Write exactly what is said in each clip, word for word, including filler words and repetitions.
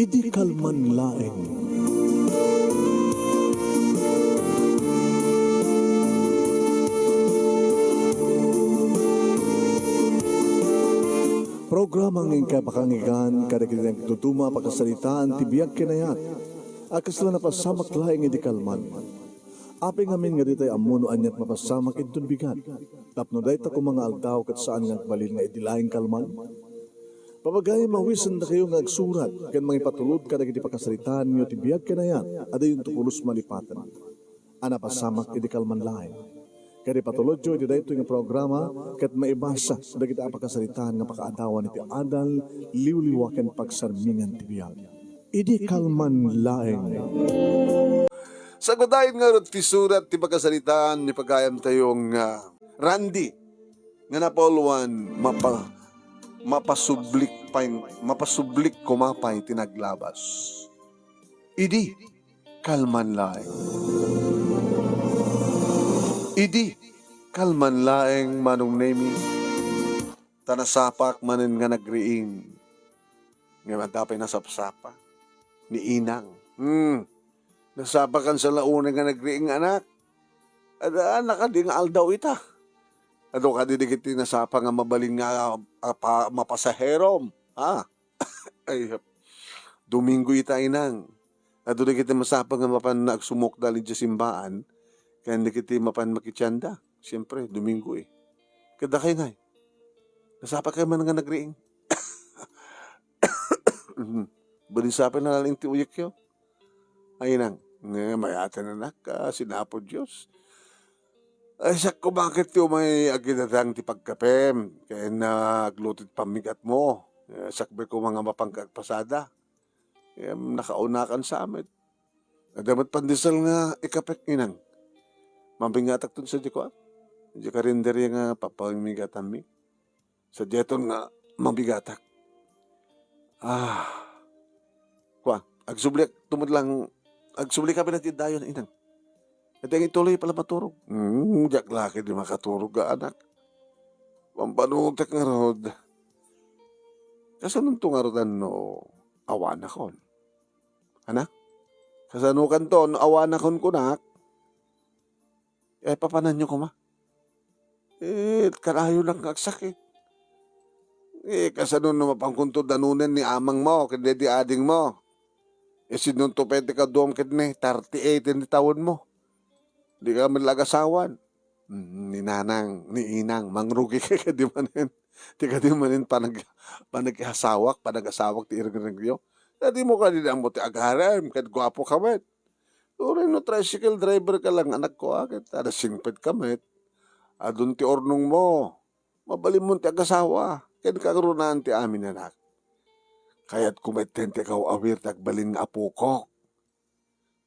Idi kalman laeng. Programa nga inkay pakanggan kadagiti nagtutuma a pakasaritaan ti biag ken ayat a kasla napasamak laeng idi kalman. Apay ngamin nga ditay ammo no aniat mapasamak inton bigat, tapno dayta koma nga aldaw ket saan nga agbalin nga idi laeng kalman? Pabagayam, mawisendakayo nga agsurat ken mangipatulod kadagiti pakasaritaanyo ti biag ken ayat a dayonto pulos malipaten a napasamak idi kalman laeng. Ket ipatulodyo iti daytoy nga programa ket maibasa dagiti a pakasaritaan nga pakaadawan iti adal, liwliwa ken pagsarmingan ti biag. Idi kalman laeng. Sagmatayen ngarud ti surat ti pakasaritaan ni pagayamtayo nga Randy nga napauluan, mapa-, mapasublik pay, mapasublik koma pay ti naglabas. Idi kalman laeng. Idi kalman laeng, Manong Nemi, ta nasapak manen nga nagriing. Ngem adda pay nasapsapa ni inang. Hmm. Nasapakan sa la unay nga nagriing, anak. Adda, anak, kadi nga aldaw ita. Adu kadi dagiti nasapa nga mabalin nga, ah, pa-, mapasaherom. Ha? Ay, Domingo ita, inang. Adu dagiti masapa nga mapan agsumukdal idiay simbaan, ken dagiti mapan makitienda. Siempre, Domingo eh. Kadakay, nay. Nasapa kay man nga nagriing. Balinsapay na lang ti uyekyo. Ay, nang, nga mayaten, anak, ah, sinapo Dios. Ay, sakko bakit ti umay agidatang ti pagkapem, ken, ah, agluto ti pammigatmo. Eh, sakbay ko nga mapanka agpasada. Em, nakaunakan sa amin. Adda met pandesal nga ikapek, inang. Mabingatak ton sa di ko, ah. Di karinderya nga papamigatanmi. Sadiay ton nga mabigatak. Ah. Kua, agsubli tumod lang, agsubli ka pinatid dayon, inang. Iti ang ituloy pala maturog. Hmm, diak laki di makaturog nga anak. Pampanutek ngarud. Kasanonto ngarud no awanakon? Anak? Kasano kanto no awanakon kunak? Eh, papananyo koma? Eh, kanayonak nga agsakit. Eh, kasano no mapankonto danunen ni amangmo ken daydi adingmo? Eh, sinonto pay ti kaduam ken ni thirty-eight ni tawenmo. Di ka met la agasawan. Mm, ni nanang, ni inang, mangrugi ka kadi manen. Ti kadi manen panag-, panag-asawak, panag-asawak ti irengrengyo. Dimo kadi ammo ti agarem, ket guapo ka met. Uray no tricycle driver ka lang, anak ko, ah, ket ada singpet ka met. Adun ti urnongmo. Mabalinmon ti agasawa. Ken kagrunaan ti amin, anak. Kayatko met ti aw-awir ti agbalin nga apokok.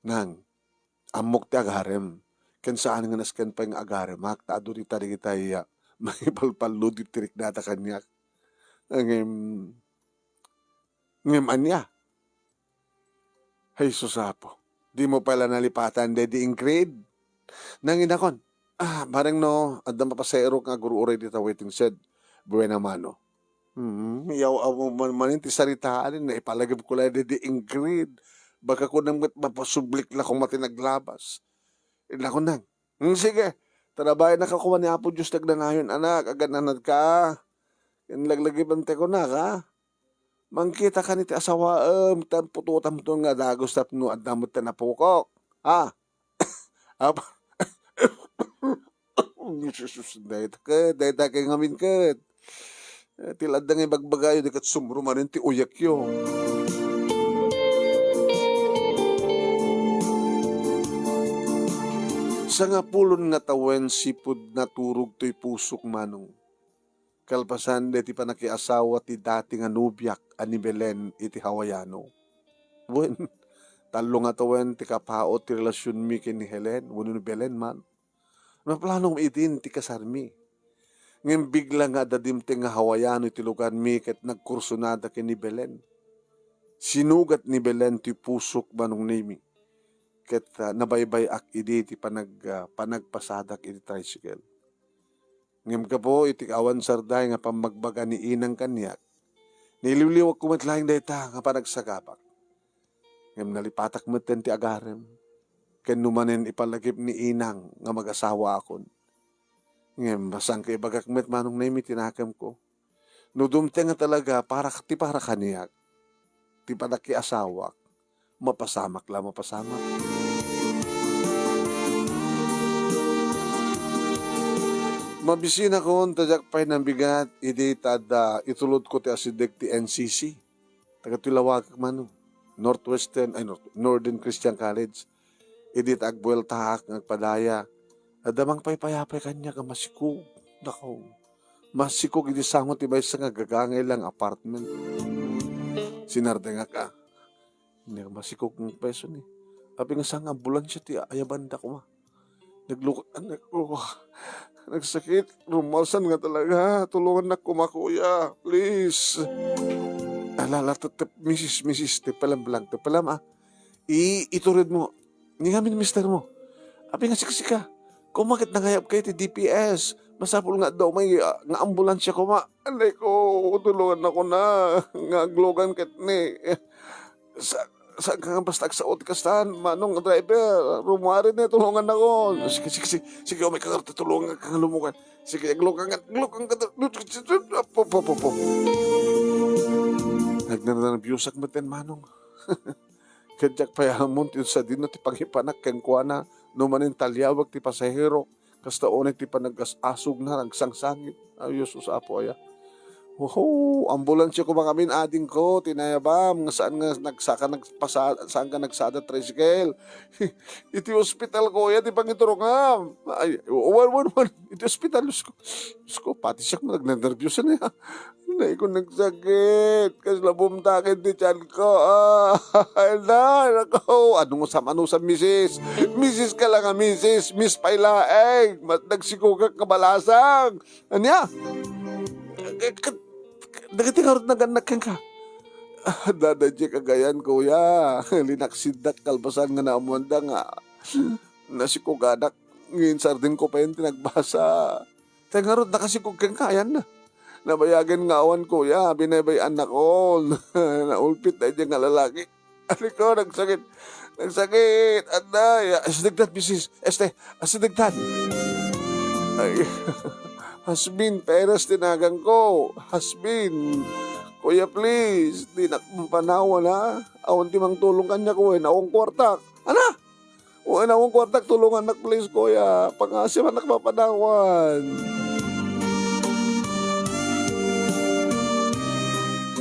Nang, ammok ti agarem. Ken saan nga nasken pay nga agaremak, ta adu dita dagitay, ah, mangipalpallo ditoy riknada kaniak. Ngem, ngem ania? Ay, sus, Apo. Dimo pay la nalipatan daydi Ingrid. Nang inakon, ah, bareng no, adda mapasairok nga agur-uray dita waiting shed. Buena mano. Hmm, yaw, amo man, manen ti saritaan, naipalagipko la daydi Ingrid. Baka kunam ket mapasublik la koma ti naglabas. Inakon nang, "Hmm, sige. Tarabayan ka koma ni Apo Dios ti agnanayon, anak, agan-anad ka. Ken laglagipem ti kunak, ha? Mangkita kan iti asawaem, tan putotam ton nga dagus tapno adda met ti napukok. Ha?" Apa? Jesus, dayta ket, dayta kay ngamin ket. Eh, ti ladda nga ibagbagayo, di ket sumro manen ti uyekyo. Sangapulon nga tawen sipud naturog toy pusok, manong. Kalpasan daytoy panakiasawa ti dati nga nobiak a ni Belen iti Hawaiano. Wen, tallo nga tawen ti kapaut ti relasionmi ken ni Helen wenno ni Belen man. Naplanom idin ti kasarmi. Ngem bigla nga adda dimteng nga Hawaiano iti lugarmi ket nagkursunada ken ni Belen. Sinugat ni Belen ti pusok, Manong Nemi, ket, ah, nabaybay-ak idi ti panag-, ah, panagpasadak iti tricycle. Ngem gapu iti awan sarday nga pammagbaga ni inang kaniak, niliwliwakko met laeng dayta nga panagsagabak. Ngem nalipatak metten ti agarem. Ken no manen ipalagip ni inang nga magasawaakon. Ngem saan ka ibagak met, Manong Nemi, ti nakemko. No dumteng nga talaga para, ti para kaniak, ti panakiasawak, mapasamak la, mapasamak. Mabisinakon ta diak pay nabigat idi ta adda itulodko ti asideg ti N C C. Taga Tilawaga man, Northwestern, ay, North-, Northern Christian College. Idi ta agbueltaak nga agpadaya, adda mangpaypayapay kaniak nga masikog. Nako, masikog idi sango ti maysa nga gagangay la nga apartment. Sinardengak, a. Nia, masikog nga agpayso ni. Apay nga saan nga ambulansya ti ayabanda koma. Naglukot, anak ko. Nagsakit. Rumalsan nga talaga. Tulungannak koma, kuya. Please. Ala, ala, tep-, tep-, misis, misis, tepelem lang, tepelem, a. I-, itured mo. Ni ngamin mister mo. Apay nga siksika. Koma ket nangayabka iti D P S. Masapul nga adda umay, a, nga ambulansya koma. Anay ko, tulongannakon a. Nga aglugan ket ni. Sa-, saan ka nga basta agsao ti kastan, Manong driver? Rummuar ni, tulongannakon. Sige, sige, sige. Sige, umay ka nga, tulonganka nga lumugan. Sige, aglugan ka, aglugan ka. Apo, apo, apo, apo. Nagnernerbiusak metten, Manong. Ket diak pay ammon ti sadino ti pangipanak kenkuana no manen taliawek ti pasahero. Kasta unay ti panaggas-asogna, nagsangsangit. Ay, Jesus, Apo aya. Oho, ambulansya koma ngamin, adingko, ti nayabam, nga saan nga nagsaka, nagpasa-, saan ka nagsada tricycle. Iti ospital, kuya, ti pangiturongam. Ay, wen, wen, wen. Iti ospital, Diyos ko. Diyos ko, pati siak, nagnernerbios na ya. Nay ko nagsakit, kasla bumtaken ti tiyan ko. Ah, ay na, nako. Anusam, anusam, misis? Misis ka lang a misis, miss pay laeng. Mat-, nagsikogak kabalasang. Ania? K-, k-, dagiti ngarud nagannak kenka. Ah, dada, di kagayan, kuya. Linaksiddak kalpasan nga naammoanda nga nasikoganak. Ngin sardengko payen ti nagbasa. Tay ngarud, nakasikog kenka, ayanna. Nabayagen nga awan, kuya, binaybay-annakon. Naulpit daydiay nga lalaki. Aliko, nagsakit. Nagsakit. Anday, asidegtan, misis. Este, asidegtan. Ay, Hasbin Perez ti naganko. Hasbin. Kuya, please, dinak mapanawan, ha? Awan ti mangtulong kaniak, wen awan kuartak. Ana? Wen awan kuartak, tulongannak, please, kuya. Pangasimannak mapanawan.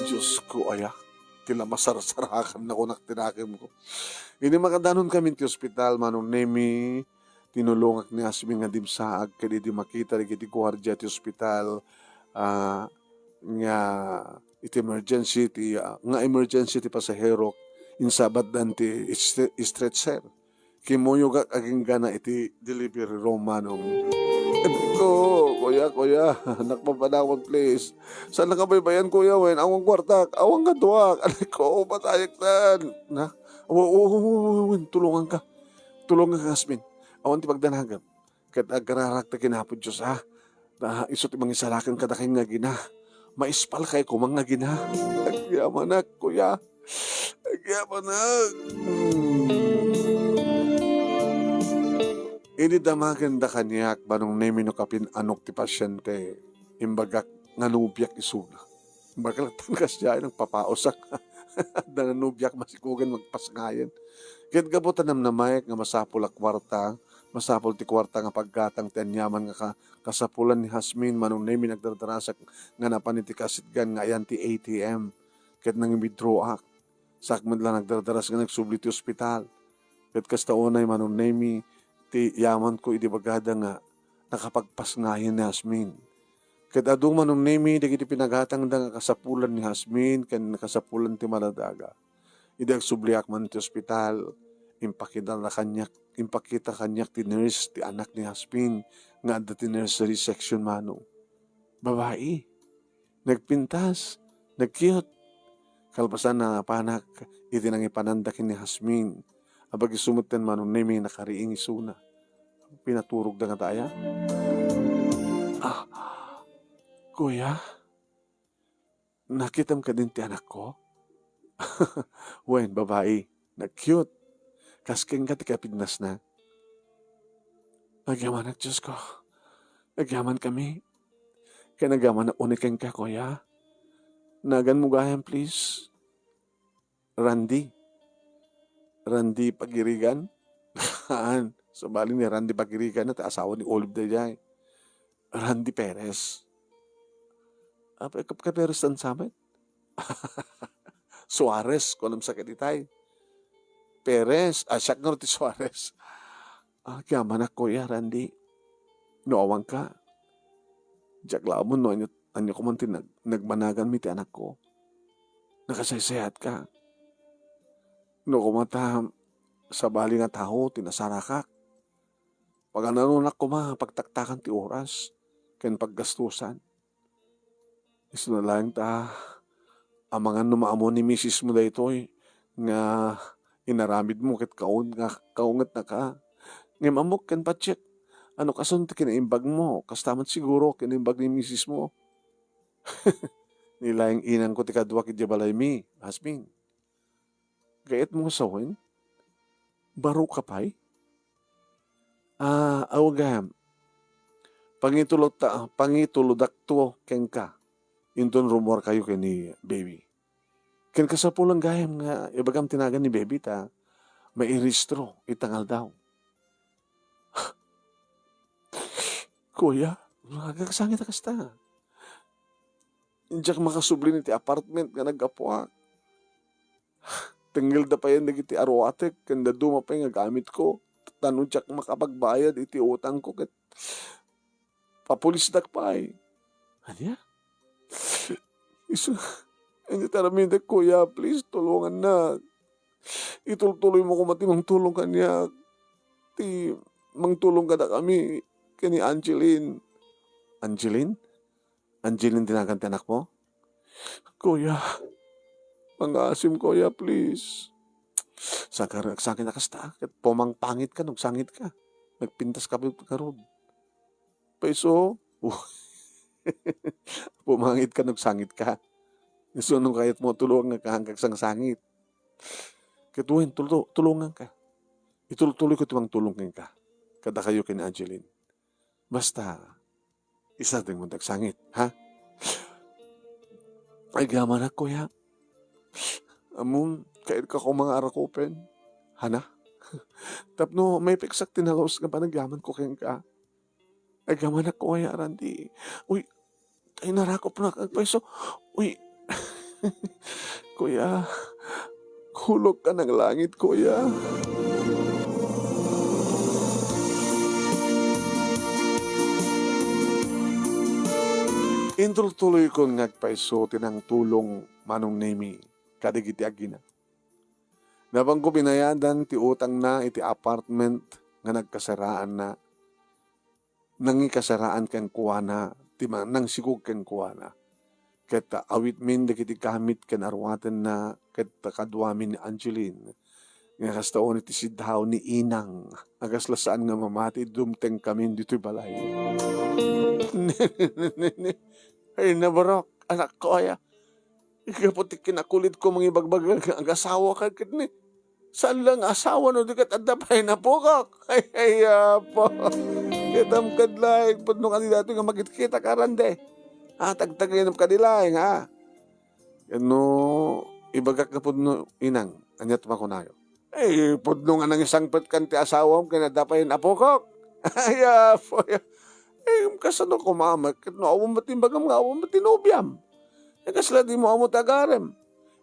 Diyos ko, aya. Ti la masarsarakan na kunak ti nakemko. Idi makadanon kami ti ospital, Manong Nemi, tinulongak ni Asmin nga dimsaag ket idi makita dagiti guardia ti ospital, ah, nga iti emergency ti, ah, nga emergency ti pasahero, insabatdan ti stre-, stretcher. Kimmuyogak agingga iti delivery room, Manong. Ko, kuya, kuya, anak, mapanawan, please. Saan nakabaybayan, kuya, wen awan kuartak, awan kaduak. Anak ko, patayek saan. Na? Awa, awa, awa, awa, awa, tulungan ka. Tulungan ka, Asmin. Awan ti pagdanagem. Ket agrarak ta ken Apo Dios, ha? Ta isu ti mangisalakan kadakayo nga agina. Maispal kayo koma nga agina. Agyamanak, kuya. Agyamanak. Hmm. Idi damagenda kaniak, Manong Nemi, no kapin-anok ti pasiente, imbagak nga nobiak isuna. Bakla tan kasdiay nagpapaosak. Adda nga nobiak masikogen magpasngayen. Ket gapu ta namnamaek nga masapul a kuarta, masapul ti kuarta nga paggatang ti aniaman nga ka-, kasapulan ni Hasmin, Manong Nemi, nagdardarasak nga napan iti kasidgan nga ayan ti A T M. Ket nang-withdraw-ak. Saak met la nagdardaras nga nagsubli ti ospital. Ket kasta unay, Manong Nemi, ti yamanko idi bagada nga nakapagpasngayen ni Hasmin. Ket adu, Manong Nemi, dagiti pinagatangda nga kasapulan ni Hasmin ken kasapulan ti maladaga. Idi agsubliak man ti ospital, impakita la kaniak, impakita kaniak ti nurse ti anak ni Hasmin nga adda ti nursery section, Manong. Babai. Nagpintas, nag-cute. Kalpasan, napanak iti nangipananda ken ni Hasmin. Apag isu metten, Manong Nemi, nakariing isuna. Pinaturogda ngata aya? Ah, kuya, nakitam kadin ti anakko? Wen, babai. Nag-cute. Kas kenka ti kapinnasna. Agyamanak, Diosko. Agyamankami. Ken agyamanak unay kenka, kuya. Naganmo gayam, please. Randy. Randy Pagirigan. Haan. Sabali ni Randy Pagirigan, ti asawa ni Olive daydiay. Randy Perez. Apay, kap-, ka Perez tan samet? Suarez, kunam sa kaditay. Perez, ah, siak nga ti Suarez. Ah, agyamanak, Kuya Randy. No awanka, diak laeng no ania, ania koma ti nag-, nagbanaganmi ti anakko. Nakasaysayaat ka. No koma ta, sabali nga tao ti nasarakak. Pagananak koma pagtaktakan ti oras ken paggastusan. Isuna laeng ta, amangan no maammo ni misismo daytoy nga inaramidmo ket kaun-, nga kaungetnaka. Ngem ammok ken patiek, ano kason ti kinaimbagmo, kasta met siguro kinaimbag ni misismo. Ni laeng inangko ti kaduak idiay balaymi, Jasmine. Gayyemmo nga sawen? Baro ka pay? Ah, aw gayam. Pangitulot ta, pangitulodakto kenka. Inton rummuarkayo ken ni baby. Ken kasapulan gayam nga ibagam ti nagan ni baby ta mairehistro ita nga aldaw. Kuya, agkaksangit a kasta. Diak makasubli iti apartment nga naggapuak. Tengngelda payen dagiti aruatek ken dadduma pay nga gamitko, tapno diak makapagbayad iti utangko ket papulisdak pay. Ania? Isu, ania ti aramidek, kuya, please, tulongannak. Itultuloymo koma ti mangtulong kaniak. Ti mangtulong kadakami ken ni Angeline. Angeline? Angeline ti nagan ti anakmo? Kuya, mangaasim, kuya, please. Saan ka agsangitka kasta, ket pumangpangitka no agsangitka. Nagpintaska ngarud. Paiso, pumangitka no agsangitka. Isu no kayatmo tulongak, agsangsangit. Ket wen, tulto-, tulonganka. Itultuloyko ti mangtulong kenka. Kadakayo ken ni Angeline. Basta, isadengmo ti agsangit, ha? Agyamanak, kuya. Ammom, kayatko koma nga arakupen. Hana? Tapno maipiksak ti nalus nga panagyamanko kenka. Agyamanak, kuya, Randy. Uy, ay, narakopnak agpaiso. Uy, kuya, hulog ka ng langit, kuya. Intultuloykon nga agpaiso ti nangtulong Manong Nemi kadagiti agina. Napanko binayadan ti utangna iti apartment nga nagkasaraanna. Nangikasaraan kenkuana ti ma-, nangsigug kenkuana. Ket awitmin dagiti gamit ken aruatenna ket kaduamin ni Angeline. Nga kasta unay ti siddaw ni Inang a kasla saan nga mamati, dumtengkamin ditoy balay. Ay, nabarok, anakko aya. Gapu ti kinakulitko mangibagbagak nga agasawaka ket ni, saan la nga asawa no di ket adda pay napukok. Ay, ay, apo. Kitam kad laeng, pudno kadi datoy nga makitkitak, Randy. Ah, tagtagayem kadi laeng, ha? Ken no, ibagak nga pudno, Inang, ania ti makunayo? Eh, pudno nga nangisangpetkan ti asawam ken adda pay napukok. Ay, apo, ay. Eh, kasano koma met ket no awan met imbagam nga awan met ti nobiam? Eh, kasla dimo ammo ti agarem?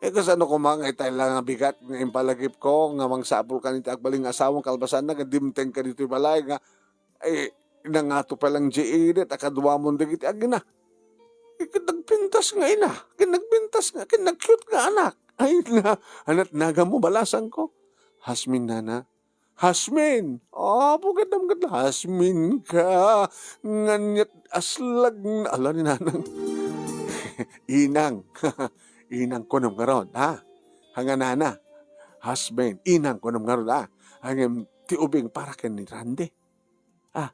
Eh, kasano koma nga itay la nga bigat nga impalagipko nga mangsapulkan iti agbalin nga asawam kalpasanna nga dimtengka ditoy balay nga, eh, nangato pay lang diay init a kaduamon dagiti agina? Eh, ket nagpintas nga ina, ket nagpintas nga, ket nag-cute nga anak. Ay, na, anat naganmo, balasangko. Jasmine, nana. Jasmine! Apo, gaddam, gaddam. Jasmine ka. Nganyan aslag na, ala ni nanang. Inang. Inang kunom ngarud, ha? Hanganana. Jasmine, inang kunom ngarud, ha? Ngem ti ubing para ken ni Randy. Ah,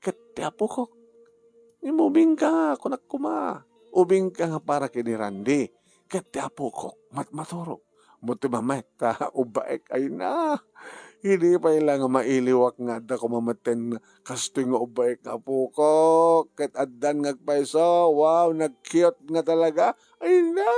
ket ti apokok. Ngem ubingka, kunak koma. Ubingka nga para ken ni Randy. Ket ti apokok, matmaturog. Mo ti mamet, ta ubbaek, ay na. Idi pay la nga mailiwak nga adda koma metten kastoy nga ubbaek nga apokok, ket addan nga agpayso, wow, nag-cute nga talaga. Ay na,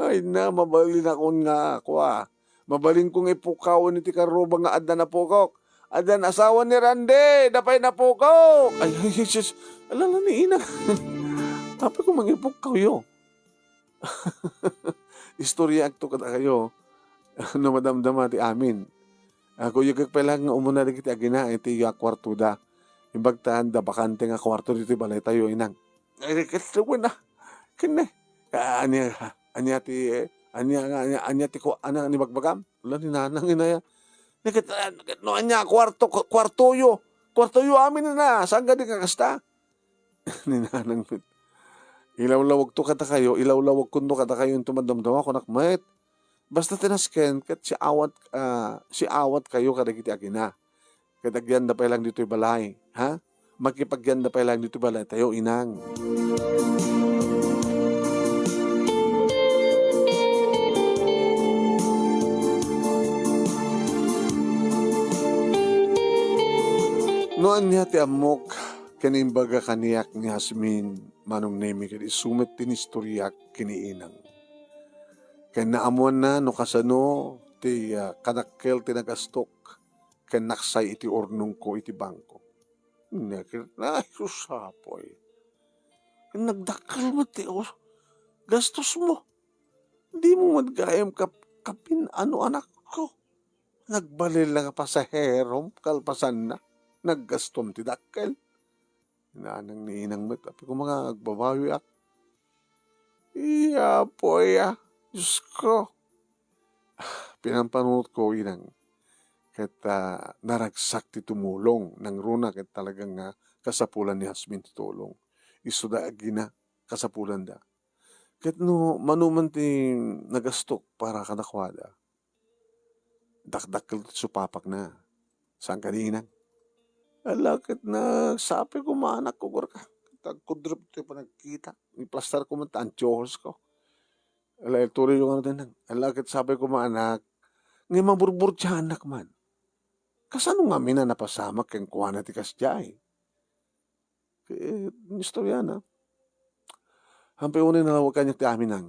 ay na, mabalinakon nga, kua. Mabalinko nga ipukkawen iti karrubang nga addan apokok. Addan asawa ni Randy, da pay napukok. Ay, ay, ay, sus. Alala ni Inang. Apay ko mangipukkawyo. Istoryaakto kadakayo no madamdama ti amin. Ah, kuyogek pay laeng nga umuna dagiti agina iti, ah, kuartoda. Imbag ta adda bakante nga kuarto ditoy balaytayo, Inang. Ay, ket wen, ah, ken ne. Ah, ania, ania ti, ania nga, ania, ania ti ku-, ania nga ibagbagam? Ala ni Nanang, inaya. Ne ket, ah, ket no ania, kuarto, ku-, kuartoyo. Kuartoyo amin na, saan nga di ka kasta? Ni Nanang met. Ilawlawagto kadakayo, ilawlawagkonto kadakayo inton madamdama, kunak met. Basta ti nasken, ket siawat, ah, siawatkayo kadagiti agina. Ket agyanda pay laeng ditoy balay, ha? Makipagyanda pay laeng ditoy balaytayo, Inang. No ania ti ammok ken imbaga kaniak ni Jasmine, Manong Nemi, ket isu met ti inistoryak ken ni Inang. Ken naammoanna no kasano ti, ah, kadakkel ti nagastok ken naksay iti urnongko iti bangko. Nia ket, ay, sus, apoy. Nagdakkel met ti us-, gastos mo. Di mo met gayam kap-, kapin-ano, anakko. Nagbalin la nga pasaherom kalpasanna. Naggastom ti dakkel. Inanang ni Inang met, apay koma nga agbabawiak. Iya, apoy, ah. Diyos ko. Pinampanunotko, Inang. Ket, ah, naragsak ti tumulong. Nangruna ket talagang, ah, kasapulan ni Jasmine ti tulong. Isuda agina, kasapulanda. Ket no mano man ti nagastok para kadakuada, dakdakkel ti supapakna. Saan kadi, Inang? Ala ket na, sapay koma, anak, ugarka. Agkudrop ti panagkita. Iplastar ko man ti antiohosko. Ala, ituloy yo nga, Inang. Ala ket sapay koma, anak. Nga maburburtianak man. Kasano ngamin a napasamak kenkuana ti kasdiay? Ket istoriana. Hampay unay nalawa kaniak ti amin, Nang.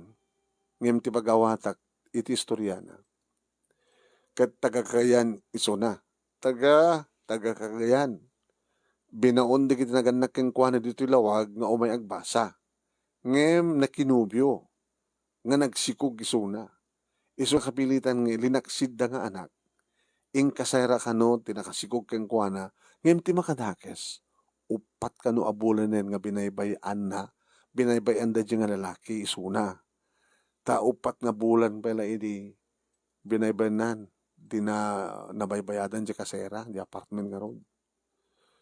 Ngem ti pagawatak iti istoriana. Ket taga Cagayan isuna. Taga, taga Cagayan. Binaon dagiti nagannak kenkuana ditoy lawag nga umay agbasa. Ngem nakinubio nga nagsikog isuna. Isu nga kapilitan nga linaksidda nga anak, inkasayra kano ti nakasikog kenkuana, ngem ti makadakes, uppat kano a bulanen nga binaybay-anna, binaybay-anda diay nga lalaki isuna. Ta uppat nga bulan pay la idi binaybay-annan, di na nabaybayadan diay kasera, diay apartment ngarud.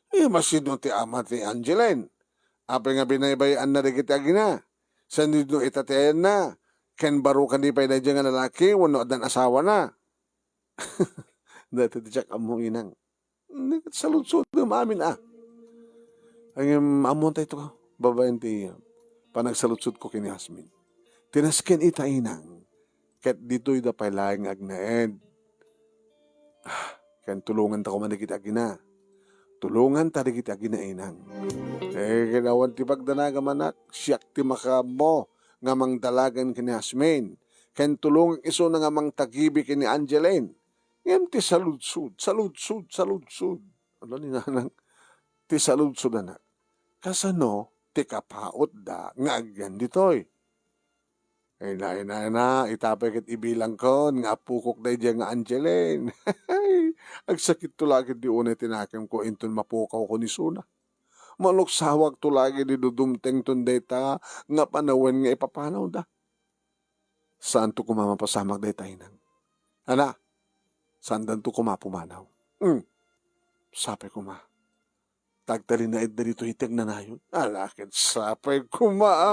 Imasino ti ama ti Angeline? Apay nga binaybay-anna dagiti agina? Saan no ita ti ayanna? Ken baro kadi pay daydiay nga lalaki wenno addan asawana? Dayta ti diak ammo, Inang. Saludsodem amin a. Ngem ammo daytoy, babaen ti panagsaludsodko ken ni Jasmine. Ti nasken ita, Inang, ket ditoyda pay laeng nga agnaed. Ah, ken tulonganta koma dagiti agina. Tulonganta dagiti agina, Inang. Eh, ket awan ti pagdanagam, anak, siak ti makaammo nga mangdalagan ken ni Jasmine. Ken tulongek isuna nga mangtagibi ken ni Angeline. Ngem ti saludsod, saludsod, saludsod. Ala ni Nanang, ti saludsod, anak. Kasano ti kapautda nga agyan ditoy? Ay na, ay na, ay na, ita pay ket ibilangkon nga apokok daydiay nga Angeline. Agsakitto la ketdi unay ti nakemko inton mapukawkon isuna. Maluksawakto la ketdi no dumtengton dayta nga panawen nga ipapanawda. Saanto koma mapasamak dayta, Inang. Ala, saandanto koma pumanaw. Hmm. Sapay koma. Ta agtalinaedda ditoy ti agnanayon. Ala ket sapay koma, a.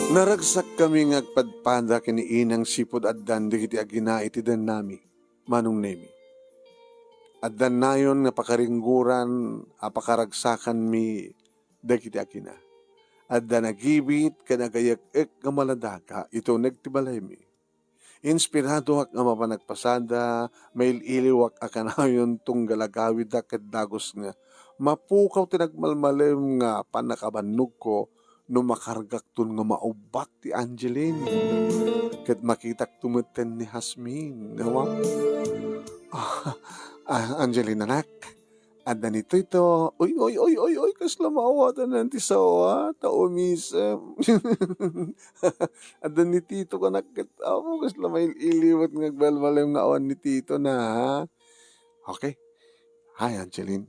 Naragsakkami nga agpadpada ken ni Inang sipud addan dagiti agina iti dennami, Manong Nemi. Adda nayon nga pakaringgoran a pakaragsakanmi dagiti agina. Adda nagibit ken agayek-ek nga maladaga iti uneg ti balaymi. Inspiradoak nga mapan nagpasada, mail-iliwak a kanayon tunggal agawida ket dagus nga mapukaw ti nagmalmalem nga pannakabannogko no makargakton nga maubbat ti Angeline. Ket makitakto metten ni Jasmine, no? Ah, ah, Angeline, anak, adda ni Tito. Uy, uy, uy, uy, uy, kasla maawatan ti sao, a? Ta umisem. Adda ni Tito, kanak ket, apo, kasla mail-iliwat nga agbalbalem nga awan ni Tito na, ha? Okay. Hi, Angeline.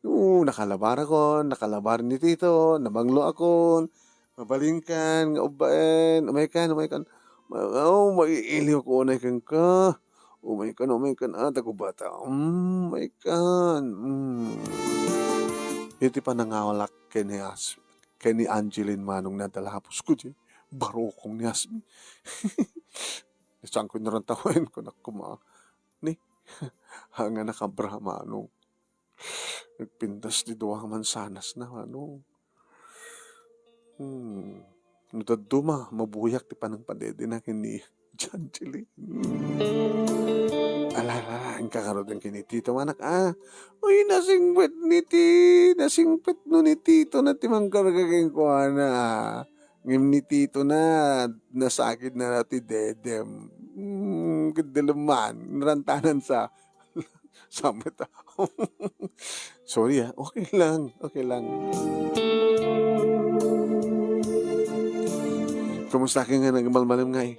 Oo, nakalabarakon, nakalabar ni Tito, nabangloakon. Mabalinkan nga ubbaen, umaykan, umaykan. Ma-, oh, mailiwko unay kenka. Umaykan, umaykan, a, ta gubatam. Mm, umaykan. Mm. Iti panangawalak ken ni As-, ken ni Angeline manong nadalapusko, di barukong ni Asmi. Saanko inarantawen, kunak koma. Ni, haan nga nakabra manong. Nagpintas ti dua nga mansanasna, ano. Hmm. No dadduma, mabuyak ti panangpadedena ken ni Angeline. Hmm. Ala, ala, ala, inka ngarud ken ni Tito, anak, a. Uy, nasingpet ni Ti-, nasingpetno ni Tito na ti mangkarga kenkuana, a. Ngem ni Tito na, nasakit na ti dedem. Hmm, ket dilemman, narantanan sa. Samet, a. Sorry, a. Okay lang, okay lang. Kumusta ka nga nagmalmalem ngay?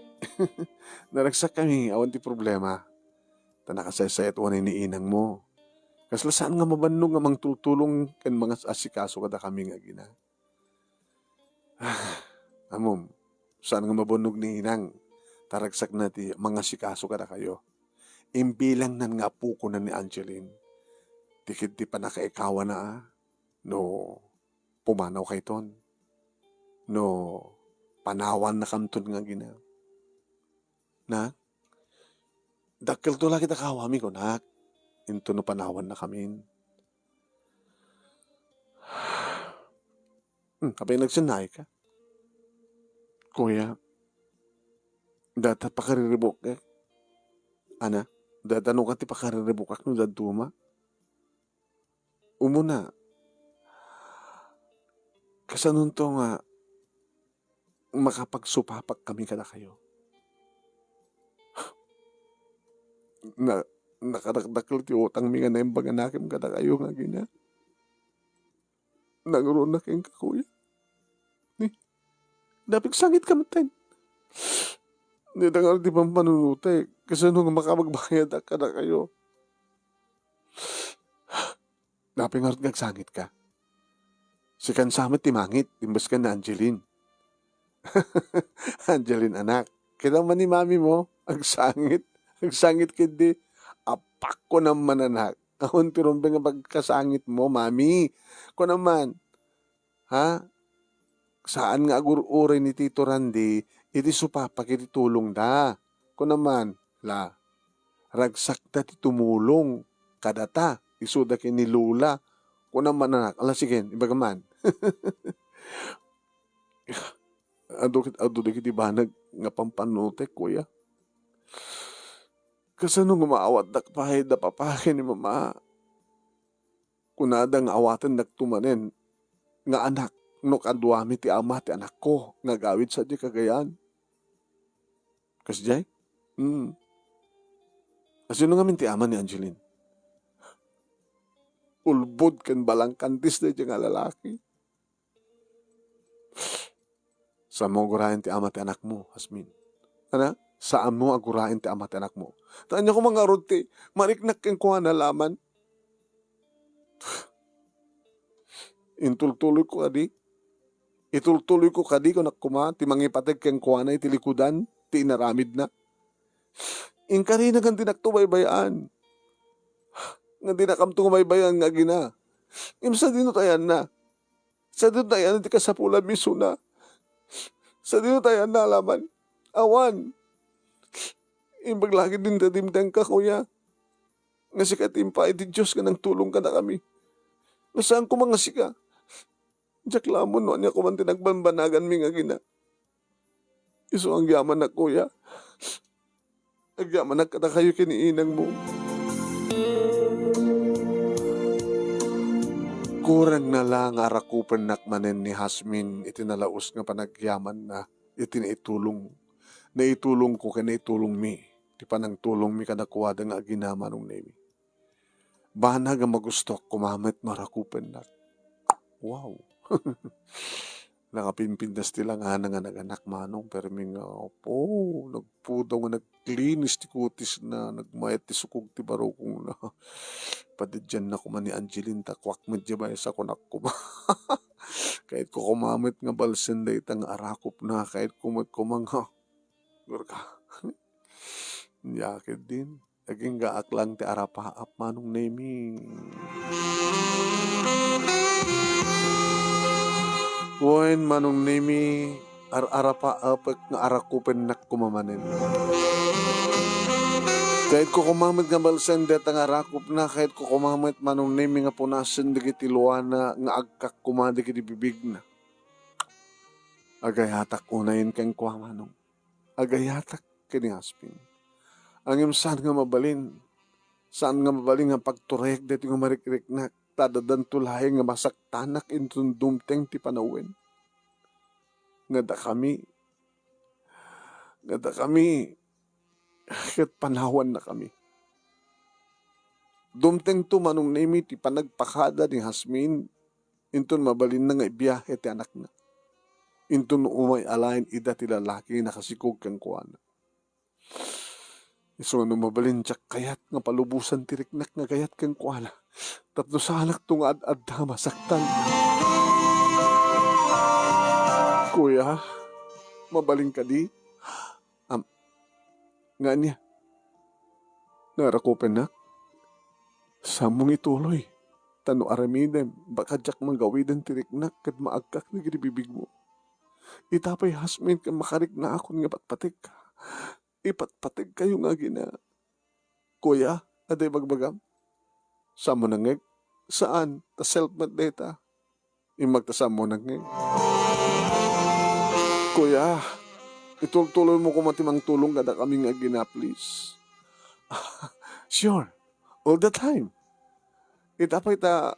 Naragsak kami, awan ti problema. Ta nakasaysayat unay ni inang mo. Kasla saan nga mabannog nga mangtultulong ken mangas-asikaso kadakami nga agina. Ah, ammom, saan nga mabannog ni inang, ta ragsakna ti mangasikaso kadakayo. Imbilangnan nga apokona ni Angeline. Ti ketdi pannakaikawana, a, no pumanawkayton, no panawannakamton nga agina. Na? Dakkelto la ket a kawami, kunak. Intono panawannakamin. Hmm, apay nagsennaayka? Kuya, data pakariribukak. Ana, data no ka ti pakariribukak no dadduma? Umuna, kasanonto nga makapagsupapak kami kadakayo? Na, nakadakdakkel ti utangmi nga naimbaganakem kadakayo nga agina. Nangruna kenka, kuya. Ni, dapit sangit ka metten. Ni, dangar ti pampanunotek, kasano nga makapagbayadak kadakayo? Napay ngarud nga agsangit ka? Sikan sa met ti mangit, imbes ken ni Angeline. Angeline, anak, kita man ni mami mo, agsangit. Agsangit ketdi. Apak, kunam man, anak. Awan ti rumbeng nga pagkasangit mo, mami. Kunam man, ha? Saan nga agur-uray ni Tito Randy iti supapak iti tulongda. Kunam man, la, ragsakda ti tumulong kadata, isuda ken ni Lola. Kunam man, anak, ala, sige, ibagam man. Adu ket adu dagiti banag nga pampanunotek, kuya. Kasano nga maawatdak pay da papa ken ni mama? Kunada nga awatendakto manen nga anak no kaduami ti ama ti anakko nga agawid sadiay kagayan. Kasdiay? Hmm. Asino ngamin ti ama ni Angeline? Ulbod ken balangkantis daydiay nga lalaki. Saanmo aguraen ti ama ti anakmo, Asmin. Ana, saanmo aguraen ti ama ti anakmo. Ta ania koma ngarud ti mariknak kenkuana laman? Intultuloyko kadi? Itultuloyko kadi, kunak koma, ti mangipateg kenkuana iti likudan ti inaramidna? Inkarina nga dinakto baybay-an. Nga dinakamto nga baybay-an nga agina. Ngem sadino ti ayanna? Sadino ti ayanna ti kasapulanmi isuna? Sadino ti ayanna, alaman? Awan. Imbag la ketdin ti dimtengka, kuya. nga sika ti impaay ti Dios nga nangtulong kadakami. Nga saan koma nga sika. Diak la ammo no ania koman ti nagbanbanaganmi nga agina. Isu agyamanak, kuya. Agyamanak kadakayo ken ni inangmo. Kurangna la nga arakupennak manen ni Jasmine iti nalaus nga panagyamanna iti naitulong, naitulongko ken naitulongmi, ti panangtulongmi kadakuada nga agina, Manong Nemi. Banag a magustuak koma met no arakupennak. Wow! Nakapimpintas ti langana nga naganak, Manong, permi nga, apo, nagpudaw nga nagklinis ti kutisna, nagmayat ti sukog ti barukongna. Padadianna koma ni Angeline, ta kuak met diay baysa, kunak koma. Kayatko koma met nga balsen dayta nga arakupna, kayatko met koma nga, gurka. Nia ketdin. Aginggaak lang ti arapaap, Manong Nemi. Wen, Manong Nemi, ar-arapaapek nga arakupennak koma manen. Kayatko koma met nga balsen dayta nga arakupna, kayatko koma met, Manong Nemi, nga punasen dagiti luana nga agkak koma dagiti bibigna. Agayatak unayen kenkuana, Manong. Agayatak ken ni Jasmine. Ngem saan nga mabalin. Saan nga mabalin nga pagturayek daytoy nga marikriknak, ta addanto laeng nga masaktanak inton dumteng ti panawen. Nga dakami, nga dakami, ket panawannakami. Dumtengto, Manong Nemi, ti panagpakada ni Jasmine, inton mabalinna nga ibiahe ti anakna. Inton umay alaen ida ti lalaki nga nakasikog kenkuana. Isu nga no mabalin, diak kayat nga palubosan ti riknak nga agayat kenkuana. Tapno saanakto nga ad-adda nga masaktan. Kuya, mabalin kadi? Am, nga ania? Nga arakupennak? Saanmo nga ituloy. Ta no aramidem, baka diak manggawiden ti riknak ket maagkak dagiti bibigmo. Ita pay, Jasmine, ket makariknaakon nga ipatpategka. Ipatpategkayo nga agina. Kuya, adda ibagbagam? Saanmo nangngeg? Saan, ta self met dayta. Imbag ta saanmo nangngeg. Kuya, itultuloymo koma ti mangtulong kadakami nga agina, please. Sure, all the time. Ita pay ta,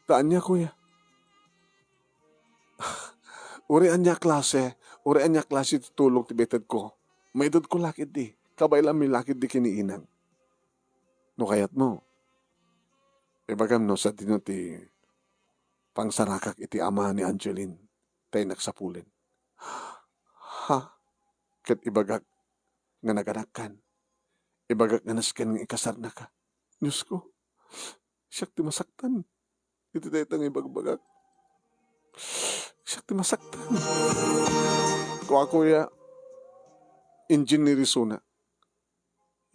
ta ania, kuya? Uray ania a klase, uray ania a klase ti tulong ti maitedko, maitedko la ketdi, kabaelanmi la ketdi ken ni inang. No kayatmo, ibagam no sadino ti pangsarakak iti ama ni Angeline, ta innak sapulen. Ha? Ket ibagak nga naganakkan. Ibagak nga nasken nga ikasarnaka. Diosko, siak ti masaktan iti dayta nga ibagbagak. Siak ti masaktan. Kua, kuya, engineer isuna.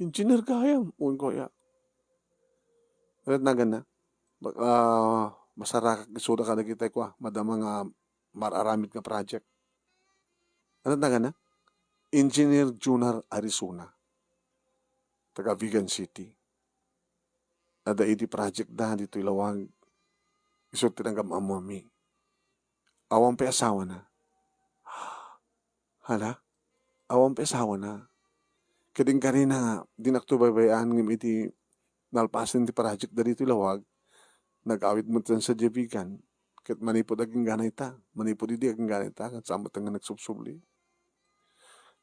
Engineer gayam, wen, kuya. Ket naganna, bak-, ah, masarakak isuna kadagiti, kua, madama nga mar-aramid nga project. Ania ti naganna? Engineer Junar Arizona, taga Vigan City. Adda idi project da ditoy Lawag, isu ti nagam-ammomi. Awan pay asawana. Hala, awan pay asawana. Ket inkarina nga dinakto baybay-an ngem iti nalpasen ti project da ditoy Lawag, nag-awid met sadiay Vigan. Ket manipud aginggana ita, manipud idi aginggana ita, ket saan met nga nagsubsubli.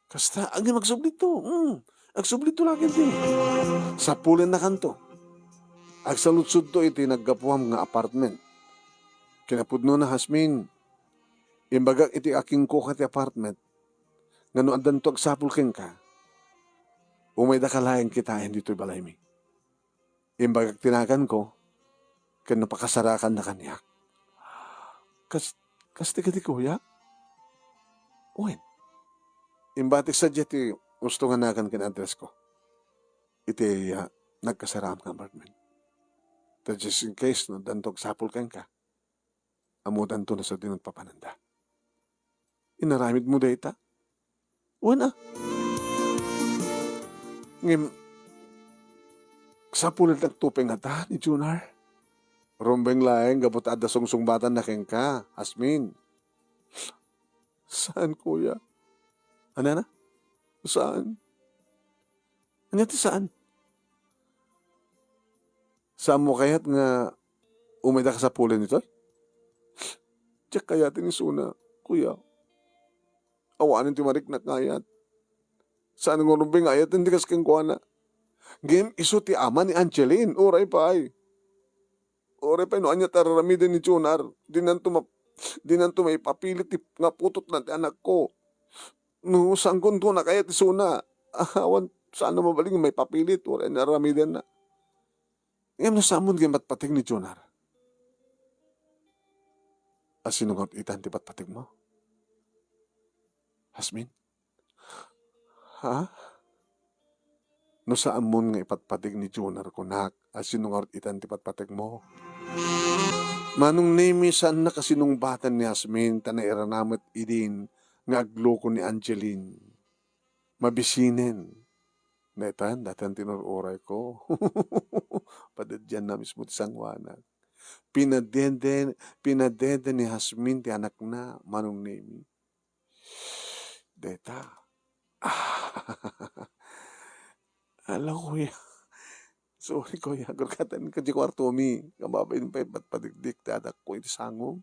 Kasta, agi, agsublito. Mm. Agsublito la ketdi. Sapulennakanto. Agsaludsodto iti naggapuam nga apartment. Kinapudnona, Jasmine, imbagak iti akingkoka ti apartment, nga no addanto agsapul kenka, umaydaka laeng kitaen ditoy balaymi. Imbagak ti naganko, ken no pakasarakanna kaniak. Kas-, kasta kadi, kuya? Wen. Imbatik sadiay ti husto nga nagan ken addressko. Iti, ah, nagkasaraam nga apartment. Ta just in case no addanto agsapul kenka, ammodanto no sadino ti papananda. Inaramidmo dayta? Wen a. Ngem, Sapulennakto pay ngata ni Junar. Rumbeng laeng gapu ta adda sungsungbatanna kenka, Asmin. Saan, kuya? Ania na? Saan? Ania ti saan? Saanmo kayat nga umayda kasapulen ditoy? Diak kayat ni isuna, kuya. Awanen ti mariknak nga ayat. Saan nga rumbeng nga ayaten ti kas kenkuana. Ngem isu ti ama ni Angeline, uray pay. Uray pay no ania ti ar-aramiden ni Junar, dinanto ma-, dinanto maipapilit ti, nga putotna ti anakko. No, saankonto nakayat isuna. Awan, saan a mabalin nga maipapilit, uray ar-aramidenna. Ngem no saan mo nga ipatpateg ni Junar, asino ngarud itan ti patpategmo? Asmin? Ha? No saan mo nga ipatpateg ni Junar, kunak, asino ngarud itan ti patpategmo? Manong Nemi, saannak a sinungbatan ni Asmin ta nairana met idin nga agloko ni Angeline. Mabisinen. Daytan, daytan ti nur-urayko. Padadianna mismo ti sangoanak. Pinadeden, pinadeden ni Jasmine ti anakna, Manong Nemi. Dayta. Ala, kuya. Sorry, kuya. Agurgatan ka di kwartomi. Kababain pay patpadigdik ti adakko iti sangom.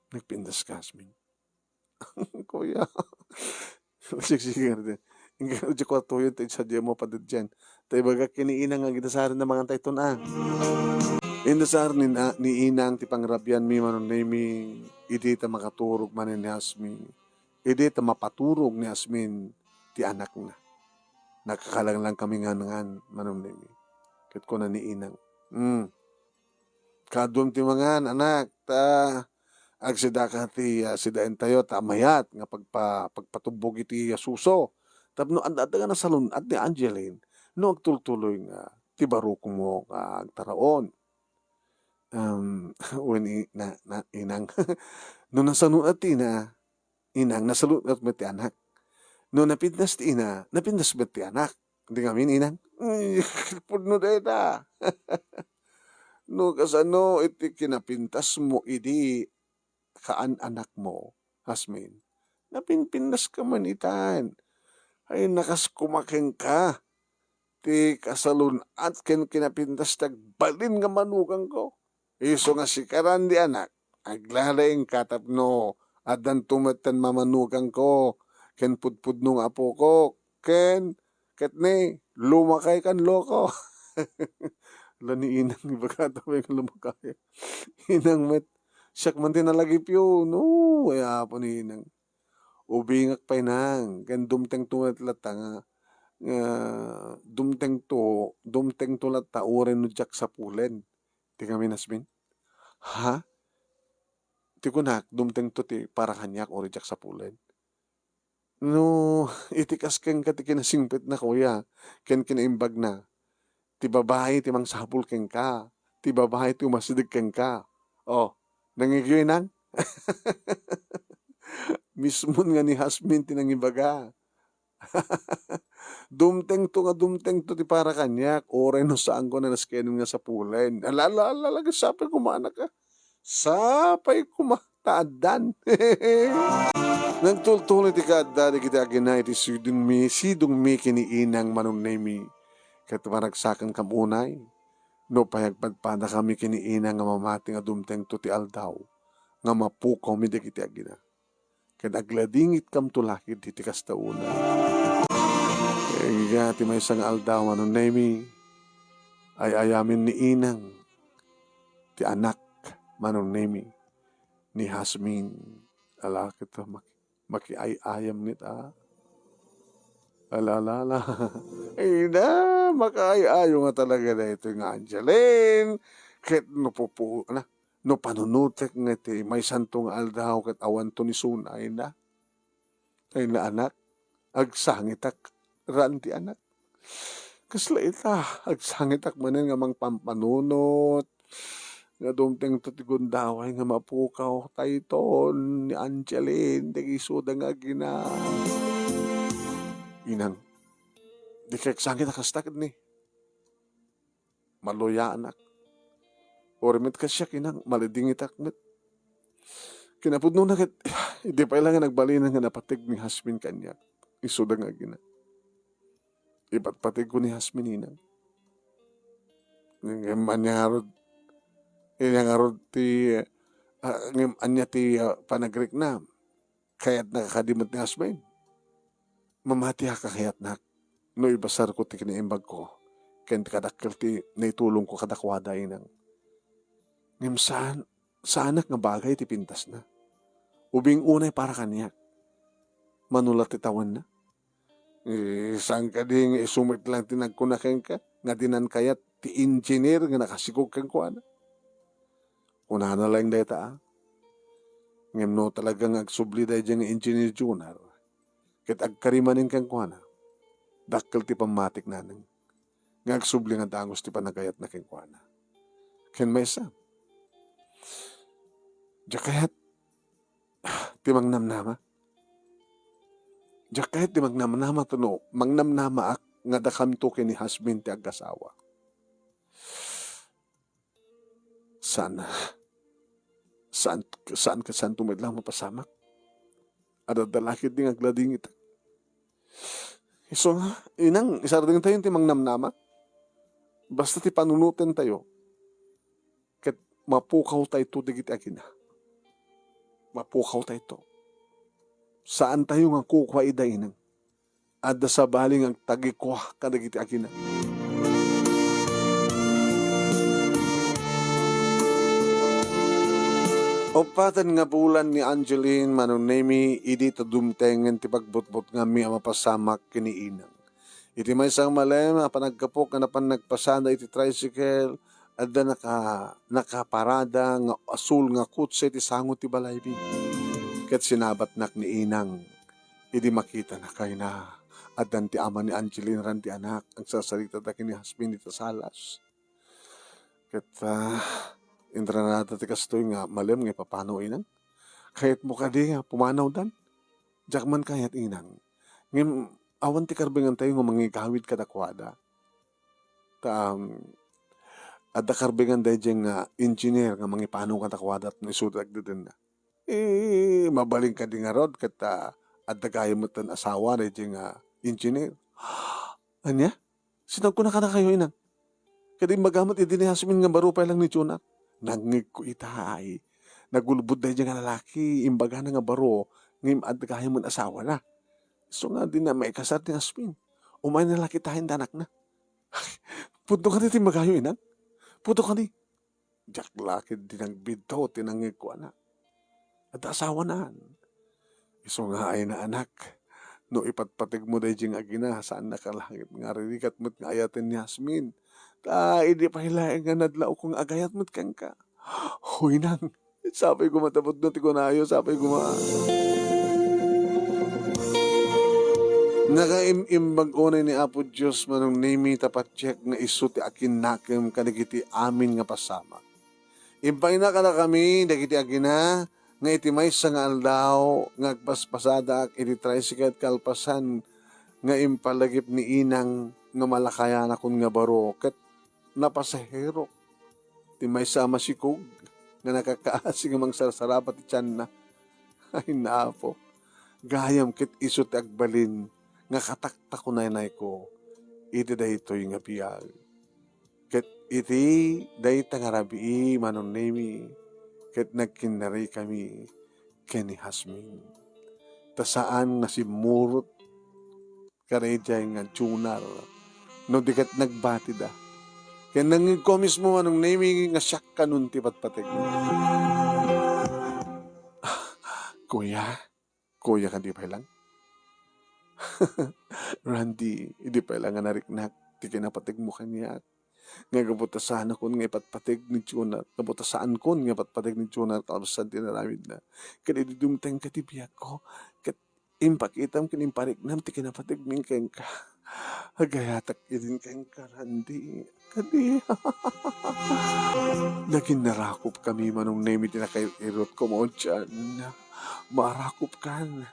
Nagpintas ka, Jasmine. Kuya. Sige, sige, sige. Inggana di kwartoyo, ta sadiay mo padadian. Ta ibaga ken ni Inang nga agindasaren na mangantayton a. Indasar ni, ni Inang ti pangrabianmi, Manong Nemi, idi ta makaturog manen ni Jasmine. Idi ta mapaturog ni Jasmine ti anakna. Nakakalanglang kami ngan, ngan, Manong Nemi. Ket kuna ni Inang, "Hmm. Kaduam ti mangan, anak, ta agsidaka ti, ah, sidaentayo ta mayat nga pagpa-, pagpatubbog iti, ah, suso. Tapno adda, adda nga nasalun-at ni Angeline no agtultuloy nga ti barukmo nga agtaraon." Um, wen i-, na, na, inang. No nasalun-at ti ina, Inang, nasalun-at met ti anak. No napintas ti ina, napintas met ti anak. Di ngamin, Inang? Ay, pudno dayta. No kasano iti kinapintasmo idi kaan-anakmo, Jasmine? Napinpintaska man itan. Ay, nakas koma kenka ti kasalun-at ken kinapintas ti agbalin nga manugangko. Isu nga sikaran di anak, aglalaingka tapno addanto metten mamanugangko ken pudpudno nga apokok, ken ket ni, lumakay kan loko. La ni Inang, ibagata pay nga lumakay. Inang met, siak man ti nalagipyo. No, ay apo ni Inang. Ubingak pay nang, ken dumtengto met latta nga, nga dumtengto, dumtengto latta uray no diak sapulen. Ti ngamin, Jasmine? Ha? Ti kunak, dumtengto ti para kaniak, uray diak sapulen. No, iti kas kenka ti kinasingpetna, kuya, ken kinaimbagna, ti babai ti mangsapul kenka, ti babai ti umasideg kenka. Oh, nangigyo, Inang? Mismon nga ni Jasmine ti nangibaga. Dumtengto nga dumtengto ti para kaniak, uray no saanko a nasken nga sapulen. Ala, ala, ala, ala, sapay koma, anak, a. Sapay koma, ta addan. Nagtultuloy ti kaadda dagiti agina iti sidongmi, sidongmi ken ni Inang Manong Nemi. Ket managsakankan unay, nupay agpadpadakami ken ni Inang nga mamati nga dumtengto ti aldaw nga mapukawmi dagiti agina. Ket agladingitkamto laked iti kasta unay. Enggana ti maysa nga aldaw, Manong Nemi, ay-ayamen ni Inang ti anak, Manong Nemi, ni Jasmine. Ala, ket mak-, makiay-ayam ngata. Ala, ala, ala. Ay na, makaay-ayo nga talaga daytoy nga Angeline. Ket no pupu-, ala, no panunotek nga iti maysanto nga aldaw ket awanto ni isuna, ay na. Ay na, anak, agsangitak, raan ti anak. Kasla ita, agsangitak manen nga mangpampanunot nga dumtengto ti gundaway nga mapukawtayton ni Angeline, dagisuda nga agina. Inang, dika agsangit a kasta ketdi. maluyaanak. Uray met kasiak, inang, malidingitak met. Kinapudnona ket, idi pay la nga nagbalinen nga napateg ni Jasmine kaniak, isuda nga agina. Ipatpategko ni Jasmine, inang. Ngem ania ngarud, ania ngarud ti, ah, ngem ania ti, ah, panagriknam? Kayatnaka kadi met ni Jasmine? Mamati a kakayatnak no ibasarko ti kinaimbagko ken ti kadakkel ti naitulongko kadakuada, inang. Ngem saan, saanak nga bagay ti pintasna. Ubing unay para kaniak. Mano la ti tawenna? Eh, saan kadi nga isu met lang ti nagkuna kenka nga dinan kayat ti engineer nga nakasikog kenkuana? Kunana laeng dayta, a. Ngem no talaga nga agsubli daydiay nga Engineer Junar, ket agkari manen kenkuana, dakkel ti pammatik, nanang, nga agsubli nga dangus ti panagayatna kenkuana. Ken maysa, diak kayat ti mangnamnama. Diak kayat ti mangnamnama, ta no mangnamnamaak nga adakanto ken ni Jasmine ti agasawa. Saan, saan, saan, saanto met lang mapasamak. Adda la ketdi nga agladingitak. Isu nga, inang, isardengtayo ti mangnamnama. Basta ti panunotentayo, ket mapukawtayto dagiti agina. Mapukawtayto. Saantayo nga kukua ida, inang. Adda sabali nga agtagikua kadagiti agina. Uppat nga bulan ni Angeline, Manong Nemi, idi ta dumtengen ti pagbutbutngammi a mapasamak ken ni inang. Iti maysa nga malem a panaggapu nga napan nagpasada iti tricycle, adda naka-, nakaparada nga asul nga kotse iti sango ti balaymi. Ket sinabatnak ni inang idi makitana kayna. Addan ti ama ni Angeline, Randy anak, agsarsarita ken ni Jasmine ita salas. Ket, ah, intranada ti kastoy nga malem nga ipapano, inang? Kayatmo kadi nga pumanawdan? Diak man kayat, inang. Ngem awan ti karbengantayo nga mangigawid kadakuada. Ta, um, adda karbengan daydiay nga engineer nga mangipano kadakuada no isu ti agdedenna. Eh, mabalin kadi ngarud ket, ah, adda gayam met ti asawa daydiay nga engineer. Ania? Sino agkuna kadakayo, inang? Ket imbaga met idi ni Jasmine nga baro pay lang ni Junar. Nangngegko ita, ay. Nagulbod daydiay nga lalaki, imbagana nga baro, ngem adda gayam met asawana. Isu nga dina maikasar ni Jasmine. Umayna la ketdin ti anakna. Pudno kadi ti imbagayo, inang? Pudno kadi? Diak la ketdi nagbidto ti nangngegko, anak. Adda asawanan. Isu nga ay na, anak, no ipatpategmo daydiay nga agina, saannaka la nga aririgat met nga ayaten ni Jasmine. Ta idi pay laeng nga nadlaawko nga agayat met kenka. Hoy, inang, sapay koma ta pudno ti kunayo, sapay koma. Nakaim-imbag unay ni Apo Dios, Manong Nemi, ta patiek nga isu ti akinnakem kadagiti amin nga pasamak. Impayna kadakami dagiti agina nga iti maysa nga aldaw nga agpaspasadak iti tricycle kalpasan nga impalagip ni inang nga malakayanakon nga baro ket napasaherok ti maysa a masikog nga nakakaasi nga mangsarsaraba ti tianna. Ay, Apo, gayam ket isu ti agbalin nga kataktakunaynayko iti daytoy nga biag. Ket iti dayta nga rabii, Manong Nemi, ket nagkinnarikami ken ni Jasmine. Ta saan nga simmurot kadaydiay nga Junar no di ket nagbatida. Ken nangngegko mismo, Manong Nemi, nga siak kanon ti patpategmo. Kuya, Kuya, kadi pay lang? Randy, idi pay lang nga nariknak ti kinapategmo kaniak, nga gapu ta saanakon nga ipatpateg ni Junar, gapu ta saankon nga ipatpateg ni Junar kalpasan ti inaramidna. Ket idi dumtengka ti biagko, ket impakitam ken impariknam ti kinapategmi kenka. Agayatak idin kenka, Randy. Kadi. Naginnarakop kami, Manong Nemi, ti nakair-irot koma diay. Maarakupkan.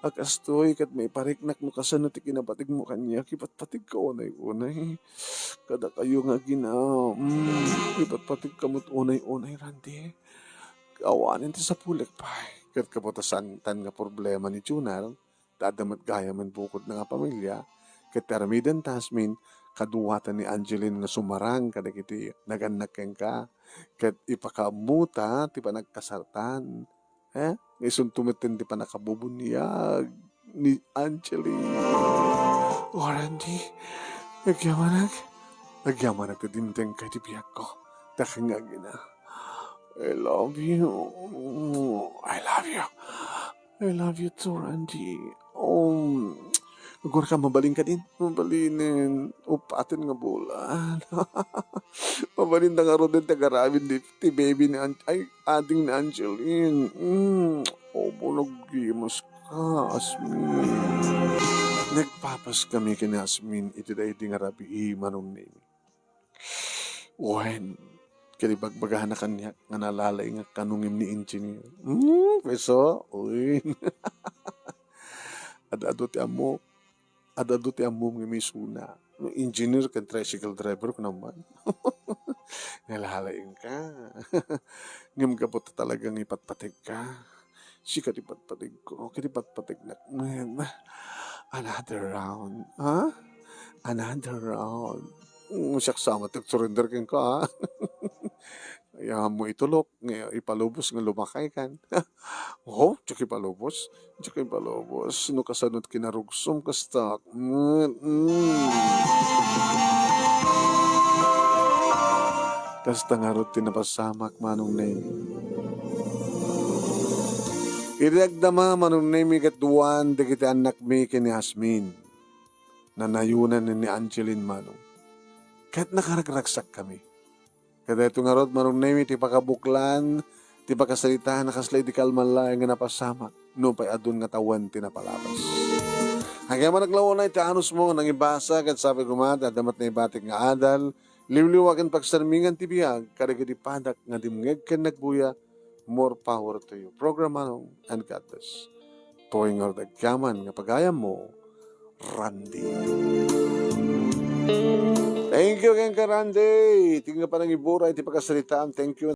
A kastoy, ket maipariknak no kasano ti kinapatigmo kaniak. Ipatpatigka unay-unay. Kadakayo nga agina, mm, ipatpatigka met unay-unay, Randy. Awanen ti sapulek pay. Ket kabutasantan nga problema ni Junar, ta adda met gayamen bukodna nga pamilia, ket ti aramidenta, Asmin, kaduata ni Angeline nga sumarang kadagiti nagannak kenka, ket ipakaammota ti panagkasartan. Eh? Nga isunto metten ti pannakabubuniag ni Angeline. O, Randy, agyamanak. Agyamanak ti dimtengka iti biagko. Dakay nga agina. I love you. I love you. I love you too, Randy. Um, agurka mabalin kadin? Mabalinen. Upaten nga bulan. Mabalin ta ngaruden ti agaramid ti, ti baby ni An-, ay, ading ni Angeline. Mm. Opo, naggimas ka, Asmin. Nagpapas kami ken ni Asmin iti daydi nga rabii, Manong Nemi. Wen, ket ibagbagana kaniak nga nalalaingak kano ngem ni engineer. Hmm, peso? Uy. Ad-adu ti ammok. Ad-adu ti ammom ngem isuna. Engineer ken tricycle driver ko naman. Nalalaingka. Ngem gapu ta talaga nga ipatpategka. Sika ti patpategko, ket ipatpategnak met. Another round, ha? Another round. Mm, siak sa met ti agsurrender kenka, ha? Ayanmo itulok, nga ipalubos nga lumakaykan. Oh, diak ipalubos? Diak ipalubos. No kasano ti kinarugsom, kasta. Mm, mm. Kasta ngarud ti napasamak, Manong Nemi. Idi agdama, Manong Nemi, ket duan dagiti annakmi ken ni Asmin. Nanayonan ni Angeline, Manong. Ket nakaragragsakkami. Ket daytoy ngarud, Manong Nemi, ti pakabuklan ti pakasaritaan a kasla idi kalman laeng nga napasamak, nupay adun nga tawen ti napalabas. Agyamanak la unay ti anusmo nga nangibasa, ket sapay koma ti adda met naibatik nga adal, liwliwa ken pagsarmingan ti biag kadagiti padak nga dimngeg ken nagbuya. More power to you. Program Manong and God bless. Toy nga dagkaman nga pagayammo, Randy. Thank you kenka, Randy. Ti nga panangibura iti pakasaritaan. Thank you.